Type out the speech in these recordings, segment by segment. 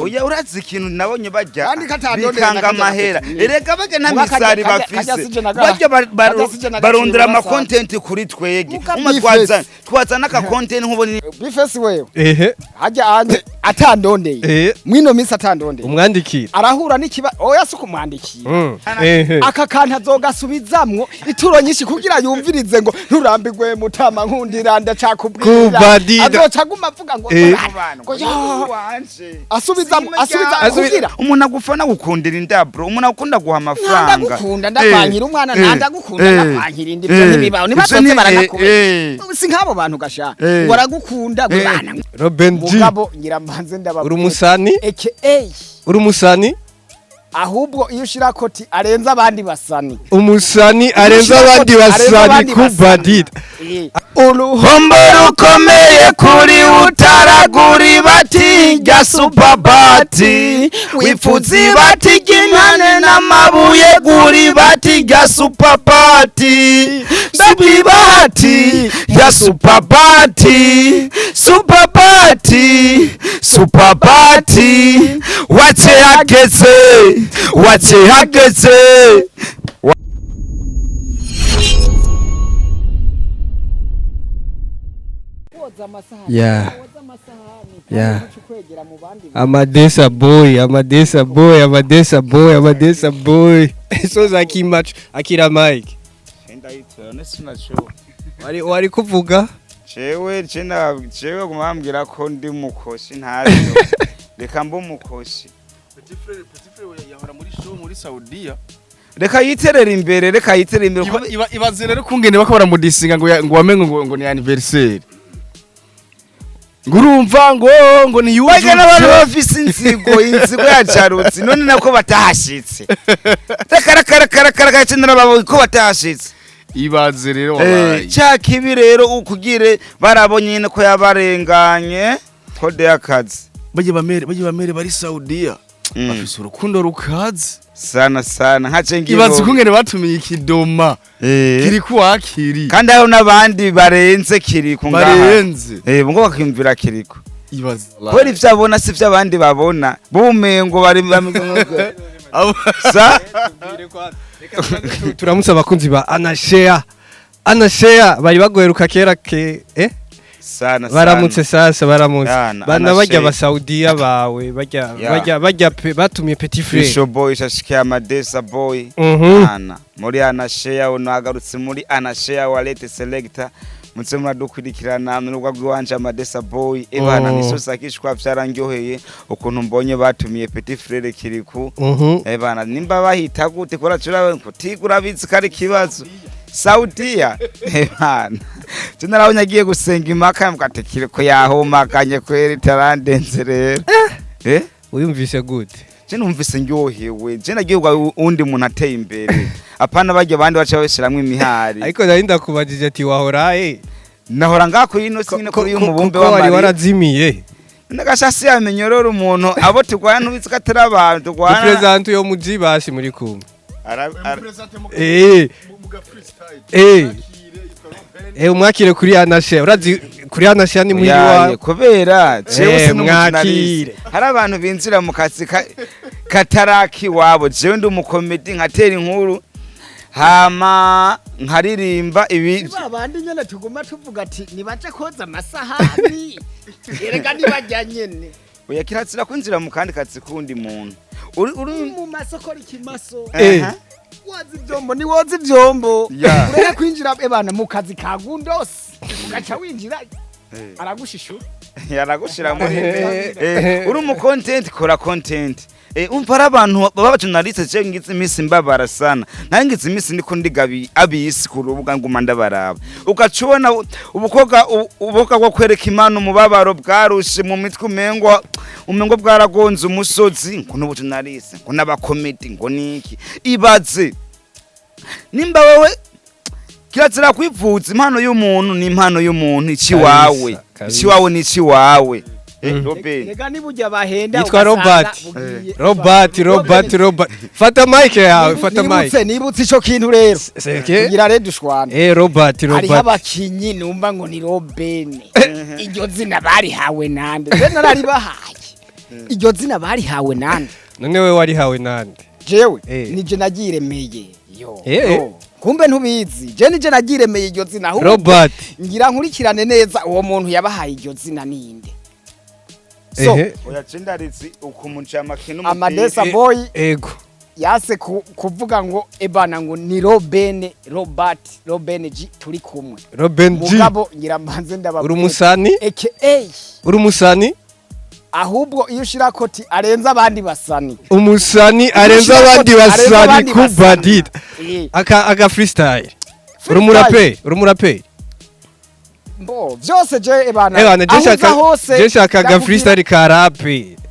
Oya, urazi ikintu nabonye bajya Kandi katandondera bikanga na kajya amahera. gafite. Erega bajya nta Muga kajya- misari kajya- bafise. kajya sije naga- Bajya kajya sije naga barondera cibura ama content kuri twege. Muga Uma Bifesi. twazana aka content nkubona. Bifesi wewe. Ehe. Hajya anje atandondeye. Mwino minsi atandondeye. Umwandikira. Arahura n'ikiba oya si kumwandikira. Ehe. Aka kantu azogasubizamwo ituro nyinshi kugira yumvirize ngo nturambirwe mutama nkundira ndacakubwira. Kubadida. Azoca aguma avuga ngo ngo ya asubizamwo asubiza kugira Umuntu agufana gukundira indabro, umuntu akunda guha amafaranga. Ndagukunda ndakwankira umwana, ndagukunda ndakwankira indi, ibyo ntibibaho. Ivyo Nibatonze baranakubera. Si nk'abo bantu gasha ngo aragukunda ngo bana. Robin G. Mugabo ngira mbanze ndababwira. Uri umusani? Aka. Uri umusani? Ahubwo iyo ushira koti arenze abandi basani. Umusani arenze Ushira abandi koti arenze basani abandi kubadida. basani. Uruho Hombo rukomeye kuri utaragura ibati rya supabati, wifuza ibati ry'intane n'amabuye, gura ibati rya supabati, ibati rya supabati, supabati, supabati. Wace hageze, wace hageze. Yeah. Yeah. Amadesa boy, Amadesa boy, Amadesa boy, Amadesa boy. Soza kimacho akira Mike. Wari kuvuga? Jewe jewe kumambwira ko ndi mukoshi ntazo, reka mbe umukoshi. Petit frère yahora muri show muri Saudiya. Reka yiterere imbere, reka yiterere imbere. Ibaze rero kungene bako baramudisinga ngo ngo wamengo ngo ni anniversaire. Ngo urumva ngo ni yuzuye. Bajya n'abantu bafise inzigo, inzigo yacarutse none nako batahashitse. Reka reka reka reka reka cyane ko batahashitse. Ibaze rero wabaye. Cya kibi rero ukugire barabonye nyine ko yabarenganye kode y'akazi. Bajya bamere bari Saudiya. Bafise urukundo rukaze. Sana sana nka cengi. Ibaze kungene batumiye ikidoma. Kiri kuwakiri. Kandi hariho n'abandi barenze Kiriku ngaha. Barenze. Ngo bakiyumvira Kiriku. Ibaze. Kubera ivyo abona si ivyo abandi babona, bumengo bari bameze sa. Turamutse abakunzi ba Anashare. Anashare bari bagoheruka kera ke eh? Sana sana. Baramutse sasa, baramutse. Yana, Bana bajya Anashare. Basaudiya bawe bajya bajya batumiye Petit Frère. Fisho boy shashikiye Amadesa boy. Ana muri Anashare unagarutse muri Anashare walete selector, muze muradukurikirana n'urubuga rw'iwanje Amadesa boy ebana. Niso sakishwa vyaranryoheye ukuntu mbonye batumiye Petit Frère Kiriku. Ebana, nimba bahita gute kora cura kutigura bizi kari kibazo Saudiya ebana. Je narabonye agiye gusenga impaka mbwa Kiriko yahumakanye kweri tarandenze rero. Uyumvise gute? Je numvise ndyohewe, je nagiye uwundi muntu ateye imbere, apana barya abandi baca babishiramwo imihari. Ariko nari ndakubajije ati wahoraye? Nahora ngaho ino si nyine kuri uyu mubumbe ko wari w'Amariya. Warazimiye. N'agashasi yamenyorora umuntu abo turwana ntubizi ko atari abantu turwana. Represent yo muji basi muri kumwe. Umwakire kuri Anashare, urazi kuri Anashare ni muhiri Yaye, wa kubera jewe Mwakire. sinumujournaliste, hari abantu binjira mu kazi kataraki iwabo. Jewe ndi umukomedi, nkatera inkuru hama nkaririmba ibi. Babandi nyene tuguma tuvuga ati nibaje koza amasahani, erega nibajya nyene. Oya, kirazira kwinjira mu kandi kazi kundi muntu uri Mu masoko rikimaso. Woza ivyombo, ni woza ivyombo. Ureke kwinjira ebana mu kazi ka gundosi ugaca winjira aragushishura. Yaragushira muri uri mu content, kora content. Umva ari abantu baba journaliste, je ngize iminsi mbabara sana, nari ngize iminsi ndiko ndiga abisi ku rubuga nguma ndabaraba, ugaca ubona ubukobwa ubuka bwo kwereka Imana umubabaro bwarushe mu mitwe, umengo bwaragonze umusozi, ngo n'ubu journaliste, ngo n'abakomedi, ngo niki. Ibaze nimba wewe kirazira kwivuza impano y'umuntu, ni impano y'umuntu ikiwawe. Kabisa. Ikiwawe ni ikiwawe. Robert. Rega niburya bahenda Yitwa ugasanga Robert. bugiye Robert, Robert, Robert, fata mic yawe, fata mic. Nibutse ico kintu rero. Seke. Ngira rero dushwana. Robert. Hariho Robert. abakinyi numva ngo ni Robene, iryo zina barihawe nande? Je nararibahaye. Iryo zina barihawe nande? None we warihawe nande? Jewe Eh. nije nagiremeye yo. Eh. Yo. Kumbe ntubizi, je nije nagiremeye iryo zina, ahubwo Robert. ngira nkurikirane neza uwo muntu yabahaye iryo zina ninde. So Ehe. Oya, cendaritsi ukumucama kino. Amadesa Boy Ego. yase kuvuga ngo ebana, ngo ni Robene, Robert, Robene G turi kumwe. Robin G. Mugabo ngira mbanze ndababwira. Uri umusani? Aka. Uri umusani? Ahubwo iyo ushira koti arenze abandi basani. Umusani arenze Ushira abandi koti arenze basani abandi ku basani. badida. Eh. Aka freestyle. Uri umuraperi? Uri umuraperi? Mbo vyose je ebana. Ebana, je aho uza shaka hose je shaka aga ndakubwira. freestyle ka rap.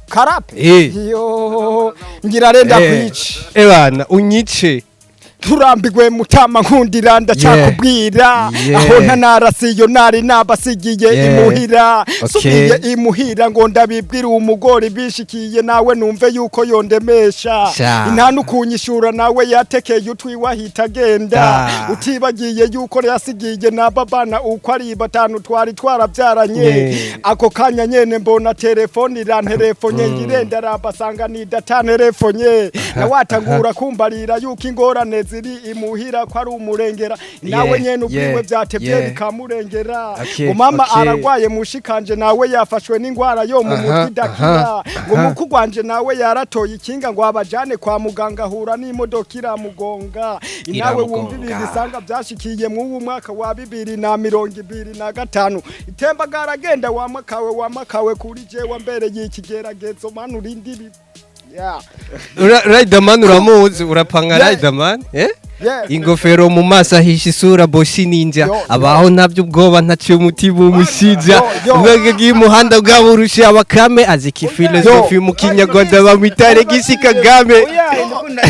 Karape. Eh. Yo, ngira renda Eh. kwica. Ebana, unyice. Turambigwe mutama, nkundira ndacakubwira. Yeah. Aho ntanarasiyo nari nabasigiye Yeah. imuhira. Okay. Subiye imuhira ngo ndabibwire umugore bishikiye, nawe numve yuko yondemesha. Sha. Nta nukunyishura, nawe yatekeye utwiwe ahita agenda. Da. Utibagiye yuko yasigiye n'ababana uko ari batanu twari twarabyaranye. Yeah. Ako kanya nyene mbona telefoni iranterefonye, ngire ndaraba sanga ni datanerefonye, nawe atangura kumbarira yuko ingorane ziri imuhira ko ari umurengera, nawe nyene ubwiwe vyatevye bikamurengera. Okay, Umama okay. aragwaye, mushikanje nawe yafashwe n'ingwara yo mu mutwe idakira. Ngo mukuru wanje nawe yaratoye ikinga ngo abajane kwa muganga, ahura n'imodoka iramugonga. Nawe wumva ibi Iramugonga. bisanga byashikiye mw'uwu mwaka wa 2025, itemba garagenda wamakawe wamakawe kuri jewe mbere y'ikigeragezo manu urindi ibi yeah. Riderman uramuzi? Urapanga? Yeah. Riderman, eh? Yeah. Ingofero mu maso ahisha isura, bosi ninja. Yo, yo. Abaho ntabyo ubwoba, ntaciye umutima umusija. Yo, yo. Ubwenge bw'umuhanda bwaburusha abakame, aziki filosofi mu Kinyarwanda bamwita Regisi Kagame. Oya, ndakunda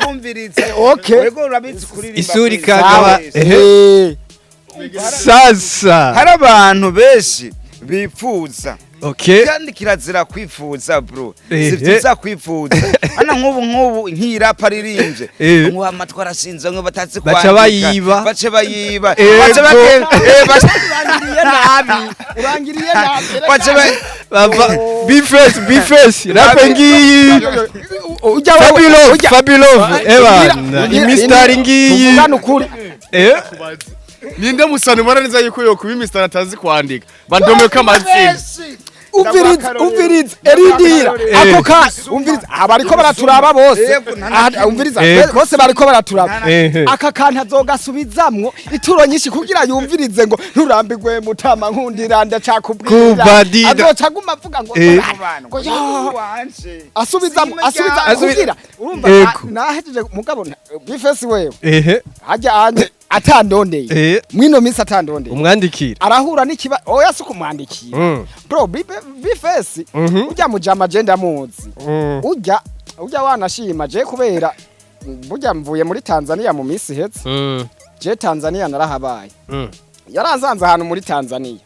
kumviriza. Okay. Wego, urabizi kuririmba. Isuri kweli. kagaba. Sawa. Ehe. Eh. Sasa Hari abantu benshi bifuza, okay kandi kirazira kwifuza, bro. Ehe. Si vyiza kwifuza ana nk'ubu nk'irapa ririmbye, ngo amatwi arashinze, ngo batazi Baca kwandika. bayiba. Bace bayiba. Ego. Bace bagenda Urangiriye nabi, urangiriye nabi. bace Bava B-Face, B-Face, rape ngiyi. Ujya. Fabulov, Fabulov, ebana, imistari ngiyi. Tuvugane ukuri. Eh. Ninde musani ubona neza yuko yokuba imisitari atazi kwandika, badomeka amazina? Umviriza, umviriza, erindira. Ako ka umviriza, abariko baraturaba bose. Yego, nta na Aha, umviriza. Yego. Bose bariko baraturaba. Ehe. Aka kantu azogasubizamwo ituro nyinshi kugira yumvirize ngo nturambigwe mutama nkundira ndacakubwira. Kubadida. Azoca aguma avuga ngo Eh. ngo yo asubizamwo, asubiza kugira urumva. Yego. Nahejeje mugabo B-Face wewe Ehe. hajya anje atandondeye mwino minsi atandondeye Umwandikira. arahura n'ikiba oya si kumwandikira. Bro, B-Face ujya mujama je ndamuzi. Ujya wanashima je kubera burya mvuye muri Tanzania mu minsi ihetse. Je Tanzania narahabaye. Yaransanze ahantu muri Tanzania.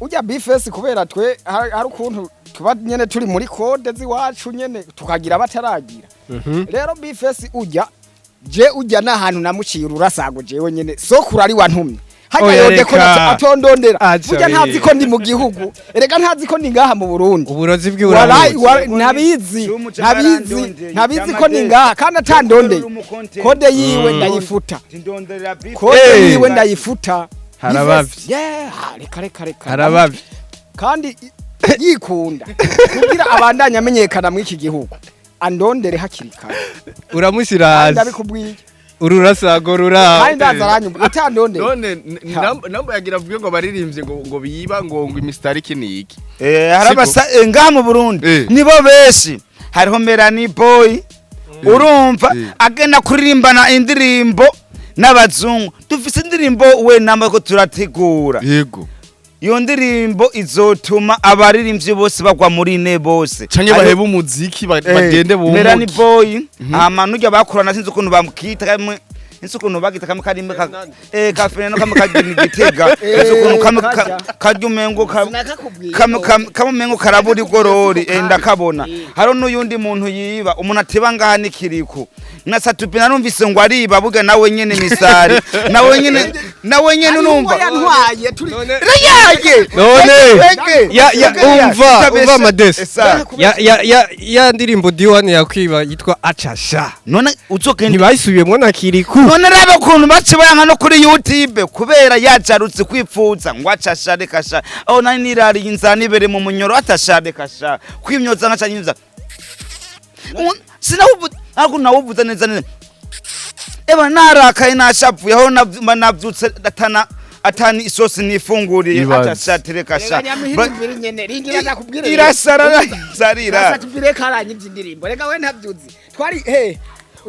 Ujya B-Face kubera twe hari ukuntu tuba nyene turi muri code z'iwacu nyene tukagira bataragira. Rero B-Face ujya je ujya n'ahantu namuciye ururasago jewe nyene sokuru ari wantumye hajya Oya, yode ko reka. atondondera. Aca Burya ntazi we. ko ndi mu gihugu, erega ntazi ko ndi ngaha mu Burundi. Uburozi Walayi, bw'uramuzi. ntabizi. Cumu Ntabizi. carandondeye, Ntabizi ko ndi Yamadesi. ngaha kandi atandondeye. Uri Code yiwe ndayifuta. Ndondera beef. Code Eh. yiwe ndayifuta. Harabavye. Yeah, reka reka reka. Harabavye. Kandi yikunda kugira abandanye amenyekana muri iki gihugu, andondere hakiri kare. Uramushyira Kandi hasi. ndabikubwiye. Ururasago ruraho. Kandi ndaza aranyumva atandondeye. None namba yagira avuge ngo abaririmbye ngo biba ngo imisitari iki ni iki? Hari abasa ngaha mu Burundi nibo benshi, hariho Melanie Boy, urumva, agenda kuririmbana indirimbo n'abazungu. Dufise indirimbo we namba ko turategura. Iyo ndirimbo izotuma abaririmbyi bose bagwa muri ne bose. Canke baheba umuziki bagende Melanie bumuke. Boy, hama nurya bakorana sinzi ukuntu bamukita kamwe. Insi ukuntu bagita kamwe karimwe ka ka Fernando, kamwe kagira igitega. Insi ukuntu kamwe karya umengo Sinakakubwiye. Kamwe umengo karabura igorori. Ndakabona. Hariho n'uyundi muntu yiba, umuntu ateba ngaha n'ikiriko na Satupi, narumvise ngo ariba buga nawe nyene misari nawe nyene, nawe nyene Numva unumva yantwaye turi Rayage. None, ya, umva Amadesi. Esa. Ya ndirimbo D1 yakwiba yitwa Achasha. None uzogenda Ntibayisubiyemwo na Kiriku. None raba ukuntu bace bayanka no kuri YouTube kubera yajarutse kwipfuza ngo acasha reka sha, aho nari nirariye inzara nibere mu munyoro, atasha reka sha, kwimyoza nkaca nyimyoza. Sinawuvu ariko nawuvuze neza neza. Eba narakaye, nashavuye aho navyutse atana atani isosi nifunguriye. Ibaze. Atasha reka sha. Nyamihirimbiri nyene, rindira ndakubwire. Irasarara zarira. Satupi karanyivye indirimbo, reka we ntavyuzi twari he.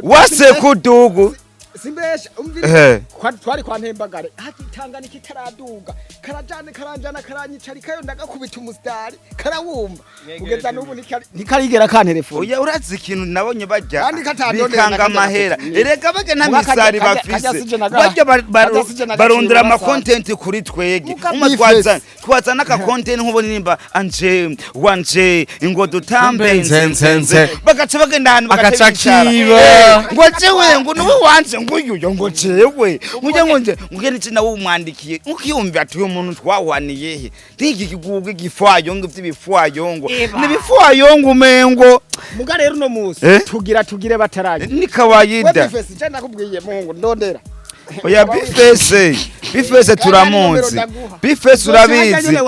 Wase kudugu. Simbesha, Ehe. umvire. Twari kwa Ntembagare hakitangana kitaraduga, karajane karanjana karanyicarikayo, ndagakubita umusitari karawumva kugeza n'ubu ntikarigera kantelefone. Oya, urazi ikintu nabonye barya Kandi katandondera bikanga na amahera. kajya. Erega barya nta Muga misari kajya bafise. sije naga- Barya kajya sije naga barondera cibura ama sa. content kuri twege. Muga Umwe Bifes. twazana aka content nk'ubu nimba anje wanje ingo dutambe Nze, nze, nze. Bagaca bagenda ahantu bagaca Agaca bicara. kiba. Ngo jewe ngo nuwe wanje ngo uyuyo ngo jewe ngujye ngo nje ngene iki nawe umwandikiye ukiyumva ati uyu muntu twahwaniye he ntiki kigugu gifwayo ngo vy'ibifwayo ngo nibifwayo ngo umengo. Muga rero uno musi tugira tugire bataraje. Ni We kawaida. Bifesi, je ndakubwiye muhungu, ndondera. Oya, Bifese, Bifese turamuzi. Bifese urabizi,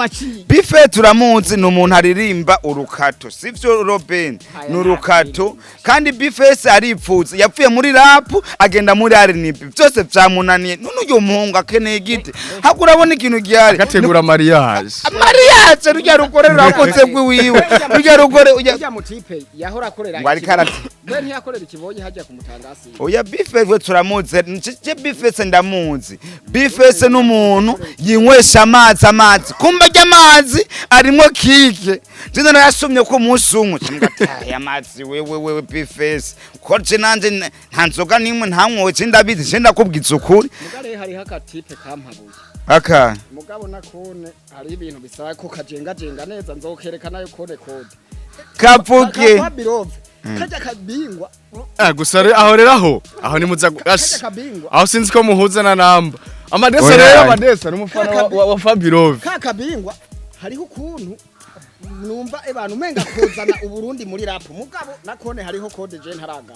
Bife turamuzi, ni umuntu aririmba urukato, sivyo Robin? Ni urukato. Kandi Bifese aripfuza, yapfuye muri rap agenda muri R&B, byose vyamunaniye. None uyu muhungu akeneye igiti hako urabona ikintu gihari. Agategura mariage. Mariage rujya rugore rurakoze rwiwiwe, rujya rugore ujya Ujya mutipe yahora akorera Ngo ariko arati. We ntiyakorera ikibonye hajya kumutangasi. Oya, Bifese we turamuzi. Je Bifese ndamuzi. Bifese n'umuntu yinywesha amazi, amazi kumba ry'amazi arimwo kike. Je narayasomye ko umunsi umwe aya amazi wewe wewe Bifese ko je nanje nta nzoga nimwe ntanyoye, je ndabizi, je ndakubwiza ukuri. Muga rero hariho akatipe kampabuye. Aka Mugabo nakone hari ibintu bisaba ko kajengajenga neza, nzokerekana yo kode kode. Kavuge. Kabirove kajya kabingwa. Ah, gusa aho rero aho ni muza Kajya ash kabingwa. Aho sinzi ko muhuza na namba Amadesa. Oya. Rero Amadesa ni umufana wa Fabirove. Ka kabingwa hariho ukuntu numva abantu umenga kuzana Uburundi muri rap, mugabo nakone hariho kode je ntaraga.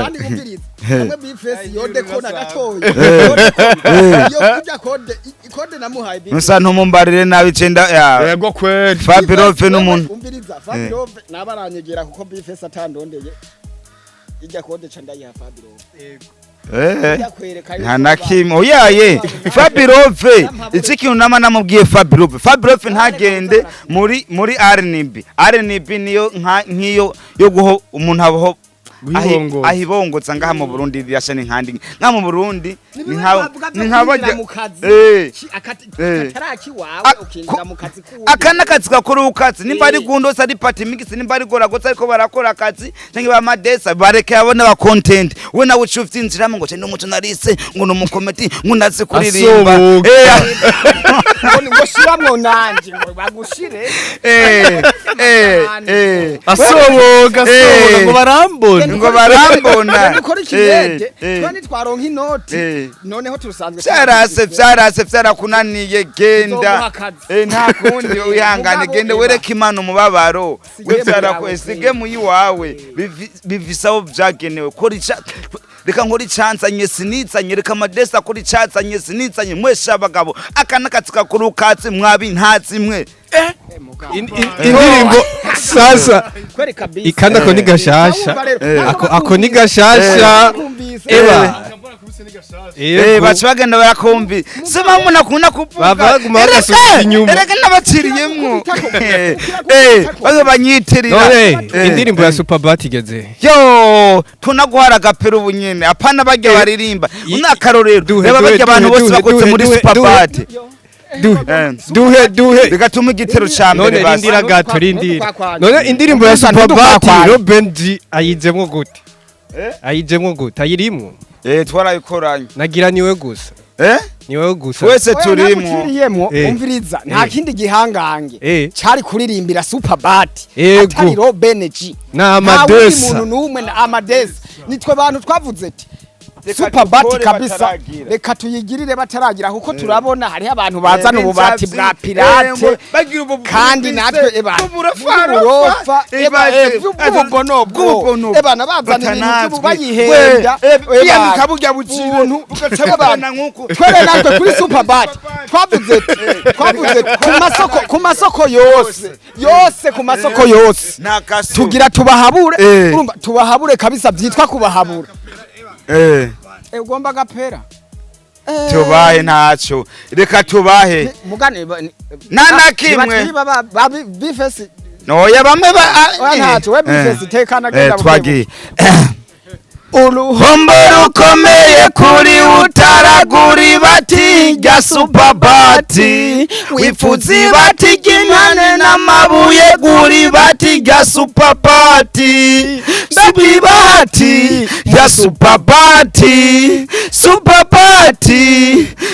Kandi umviriza hamwe Bifesi yode kona gatoya yode kona. Iyo kujya kode kode namuhaye Bifesi. Musa ntumumbarire nabi cenda ya. Yego kweli. Fabirove n'umuntu Umviriza, Fabirove nabaranyegera kuko Bifesi atandondeye ijya kode ca ndayiha Fabirove. Yakwereka Nta na kimwe, oyaye Fabirove iki kintu nama namubwiye Fabirove, Fabirove ntagende muri R&B. R&B niyo nk'iyo yo guho umuntu abaho Guhibongoza. Ahibongoza ngaha mu Burundi birasha ni nkandi ngaha mu Burundi ni nka ni ni nka bajya bajya mu kazi kataraki wawe ukinjira mu kazi kundi. Aka n'akazi gakora ukatsi nimba ari gundose ari party mix nimba ari goragotse ariko barakora akazi cyangwa ba Madesa bareke abo n'aba content. We nawe uca uvyinjiramo ngo ndi umujournaliste, ngo ni umukomedi, ngo ndazi kuririmba. Asoboka. Ngo shiramwo nanje ngo bagushire. Asoboka, asoboka ngo barambona. Ngo barambona. Dukora ikirete twe nitwaronka inoti. Noneho turusanzwe Vyarase, vyarase, vyarakunaniye, genda. Tuzoguha akazi. Nta kundi, wihangane. Mugabo genda eba. wereke Imana umubabaro. Sige We vyarakwe muyawe, sige muyiwawe. Bivise aho vyagenewe. Kora ica reka nkora icanzanye sinizanye, reka Amadesa akora icazanye sinizanye. Mweshe abagabo aka n'akazi kakuru katsi mwabi ntazi mwe. Indirimbo sasa Kweri kabisa. ikanda ako ni gashasha. Ako ni gashasha eba. Yego. Baca bagenda barakumvi se bamwe nakunda kuvuga. Bava baguma bagasubiza inyuma. Erega n'abaciriyemwo baze banyitirira. None indirimbo ya Superbat igeze Yo tunaguhara agapera ubu nyene apana barya baririmba unakarorero. Duhe, Reba duhe, barya abantu duhe, bose duhe, bakoze duhe, muri duhe, Superbat. Duhe duhe duhe. Bigatuma igitero ca None mbere basi. rindira gato, rindira. None indirimbo ya Superbat Robin G ayizemwo gute? Ayizemwo gute? Ayirimwo? Twarayikoranye. Nagira niwe gusa. Niwe gusa. Twese Oya, turimwo. ntaguciriyemwo, umviriza, nta kindi gihangange cari kuririmbira Superbat atari Robin G. Na Nta wundi Amadesa. muntu n'umwe na Amadesa. Nitwe bantu twavuze ati Reka Superbat dukore kabisa, bataragira. reka tuyigirire bataragira, kuko turabona hariho abantu bazana ububati bwa pirate, bagira ubu kandi natwe eba bw'uburofa, eba bw'ububonobo, eba nabazana ibintu by'ubu bayihenda, biyambika burya buciwe ubuntu bugaca bubona nk'uko. Twebwe natwe kuri Superbat twavuze ku masoko yose yose, ku masoko yose Nta kasu. tugira tubahabure. Urumva, tubahabure kabisa, byitwa kubahabura. Ugomba gapera. Tubahe, ntaco, reka tubahe. Mugane Nta na kimwe. Ba bifesi. Noya bamwe ba Oya, ntaco, we bifesi tekana, genda. Twagiye. Uruho Hombo rukomeye kuri utaragura ibati rya Superbat, wifuza ibati ry'intane n'amabuye, gura ibati rya Superbat, ibati rya Superbat, Superbat,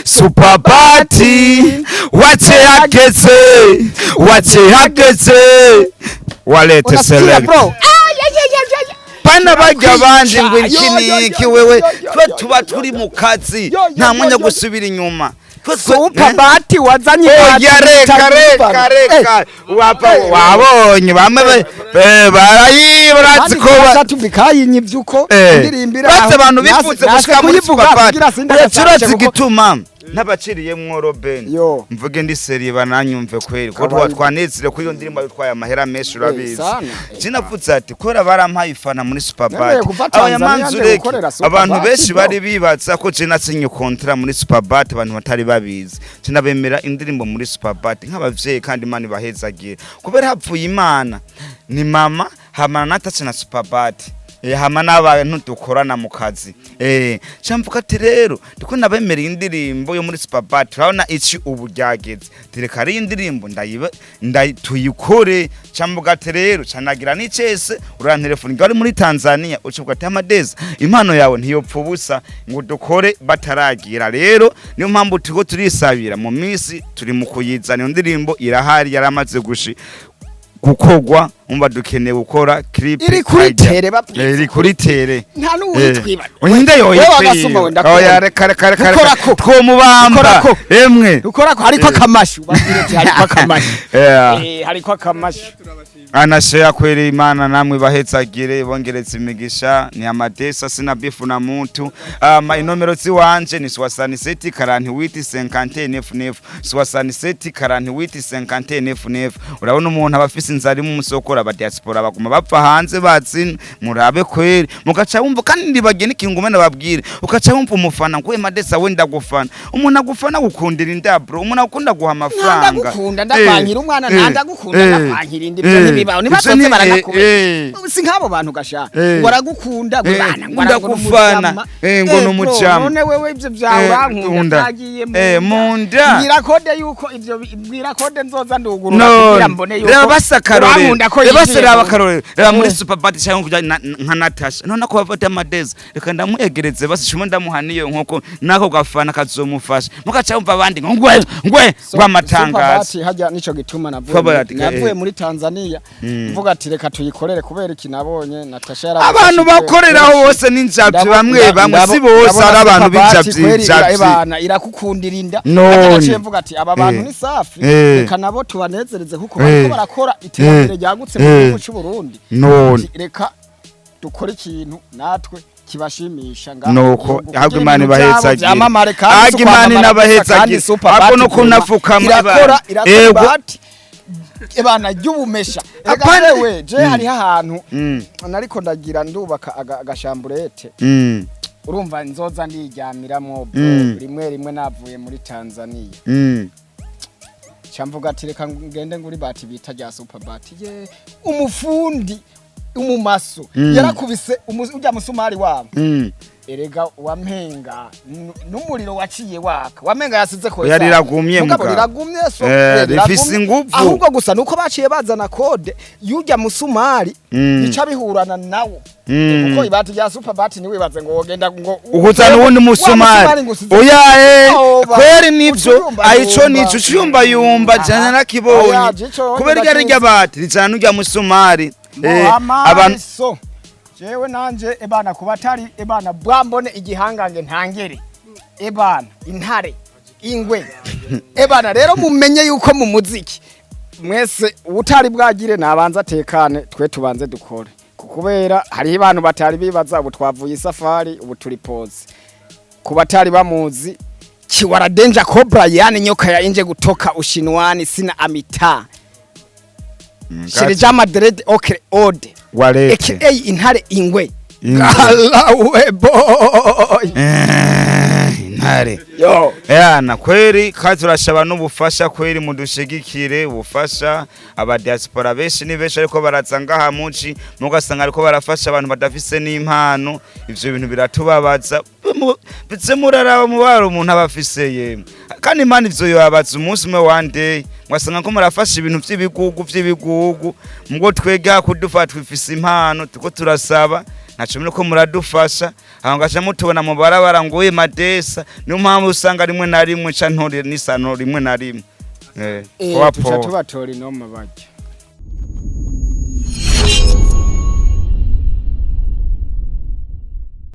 Superbat. Wace hageze, wace hageze, walete Unasikia, select. bro? Ah, ya, ya, ya, ya, ya. Pana barya abandi ngo iki Yo, yo, niki yo, wewe. yo, yo, Twe yo, tuba yo, turi yo, mu kazi, yo, yo, nta yo, mwanya yo. gusubira inyuma. Superbat wazanye Oya, reka, reka, reka, wapa wabonye bamwe barayi barazi ko tubikayinyivye uko indirimbira. Batse abantu bifuze gushika muri Superbat. Urazi igituma n'abaciriyemwo Robin? Yo. Mvuge ndi sérieux, bananyumve kweri, ko tuba Kawaida. twanezire kuri iyo ndirimbo bitwaye amahera menshi, urabizi. Sana. Sinavuze ati kubera barampaye ifana muri Superbat. Nemeye kuva Tanzania Abayamanzu nje reke gukorera Superbat, abantu benshi bro. bari bibaza ko je nasinye contrat muri Superbat, abantu batari babizi. Sinabemera indirimbo muri Superbat nk'abavyeyi, kandi Imana ibahezagiye, kubera hapfuye Imana ni mama hamana natace na Superbat, hama n'abantu dukorana mu kazi. Camvuga ati rero ndiko nabemereye indirimbo yo muri Superbat, urabona ici ubu ryageze, tereka ari indirimbo ndayibe tuyikore. Camvuga ati rero canagira n'icese urantelefone ngo ari muri Tanzania, ucuvuga ati Amadeza, impano yawe ntiyopfa ubusa, ngo dukore bataragira. Rero niyo mpamvu turiko turisabira mu minsi turi mu kuyizana iyo ndirimbo, irahari, yaramaze gukorwa, umva dukeneye gukora clip. Iri kuri hajya. tere, babwiza. Iri kuri tere. Nta n'uwitwiba. Uyinde. Wewe wagasuma we, ndakubona. Oya, reka, reka, reka, reka. Ukorako. Twomubamba. Ukorako. Emwe. Ukora ko hariko akamashu, babwire ati hariko akamashu. Hariko akamashu. Anashea kweli, Imana namwe bahetsagire, bongeretse imigisha. Ni Amadesa, sina bifu na muntu. Ama inomero ziwanje ni 67 48 59 9, 67 48 59 9. Urabona umuntu aba afise inzara mu musokora, aba diaspora baguma bapfa hanze bazi, murabe kweli, mugaca wumva kandi ndibagene ikintu ngumena babwire, ugaca wumva umufana ngo we Madesa, we ndagufana. Umuntu agufana gukundira indabro, umuntu akunda guha amafaranga. Ndagukunda ndakwankira umwana, ndagukunda ndakwankira indi, ibyo ntibibaho. Ivyo Nibazoze baranakubesha. Si nk'abo bantu gasha ngo aragukunda, ngo bana ngo Ndagufana. n'umujama. Ngo Bro, n'umujama. none wewe ivyo vyawe urankunda Nkunda. byagiye Mu nda. Mbwira code yuko ivyo mbwira code nzoza ndugurura None kugira mbone yuko reba basa akarorero, urankunda ko reba yinjiye se, reba mu nda. akarorero, reba muri Superbat cyangwa kuja nka Natasha, none ko bafata Amadeza, reka ndamuyegereze basi shume ndamuha niyo nkoko nako gafana kazomufasha, mugaca wumva abandi ngo ngwe ngwe ngo amatangazo. Superbat hajya nico gituma navuye Superbat, navuye muri Tanzania mvuga ati reka tuyikorere, kubera iki nabonye Natasha Abantu bakoreraho bose n'injavyi, bamwe bamwe, si bose, ari abantu b'injavyi javyi. Bana irakukundira inda. None. Naciye mvuga ati aba bantu ni safi, reka nabo tubanezereze kuko bariko barakora iterambere ryagutse mu gihugu cy'u Burundi. None. Ati, reka dukore ikintu natwe kibashimisha ngaho Nuko mu gihugu. ahubwo Kugira Imana ibintu byabo ibahezagire. byamamare, kandi Ahubwo si Imana ukwamamara gusa, inabahezagire. kandi Superbat Ahubwo no vraiment kunapfukama irakora ibana. irakora Ego. ibati ebana ry'ubumesha. Reka Apana- wewe je hariho ahantu nariko ndagira ndubaka agashamburete, urumva nzoza ndiryamiramwo bro, rimwe rimwe navuye muri Tanzania, ca mvuga ati reka ngende nguri bati bita rya Superbat, ye umufundi. Umumaso yarakubise urya musumari wabo. Erega wamenga n'umuriro waciye waka, wamenga yasize ko. Oya, riragumye, mugabo. Mugabo. Riragumye so. Rifise riragumye. inguvu. Ahubwo gusa nuko baciye bazana code y'urya musumari, ica bihurana nawo. Kuko ibati rya superbat, ntiwibaze ngo wogenda ngo Ukuzana uwundi wa musumari ngo usize. Oya, Yoba. kweri nivyo. Ucuyumba Ayico yumba. nico ucuyumba yumba jana nakibonye. Oya, jico kubera irya ndakizi. rirya bati rijana urya musumari. Abantu Abantu jewe nanje ebana kuba atari ebana bwambone igihangange ntangere ebana intare ingwe ebana. Rero mumenye yuko mu muziki mwese utari bwagire nabanza atekane, twe tubanze dukore, kubera hariho abantu batari bibaza. Ubu twavuye isafari, ubu turi pose ku batari bamuzi. Kiwara Danger Cobra, yani nyoka ya inje gutoka ushinwani, sina amita Shirija Madrid okay ode Warete aka intare ingwe. Ingwe. Galawe boy. Intare. Yo. Yana kweri kandi turashaba n'ubufasha kweri, mudushigikire ubufasha. Aba diaspora benshi ni benshi, ariko baraza ngaha muci mugasanga ariko barafasha abantu badafise n'impano. Ivyo bintu biratubabaza. Bize muraraba mubaro umuntu aba afise yemwe, kandi imana ivyo yobabaza umunsi umwe, one day. Mwasanga ko murafasha ibintu vy'ibigugu vy'ibigugu, mubwo twega kudufa twifise impano, tuko turasaba ntaco muriko muradufasha. Aho ngaca mutubona mu barabara ngo we madesa. Niyo mpamvu usanga rimwe na rimwe nca ntore n'isano rimwe na rimwe. Poa Tuca poa. tubatora inoma barya.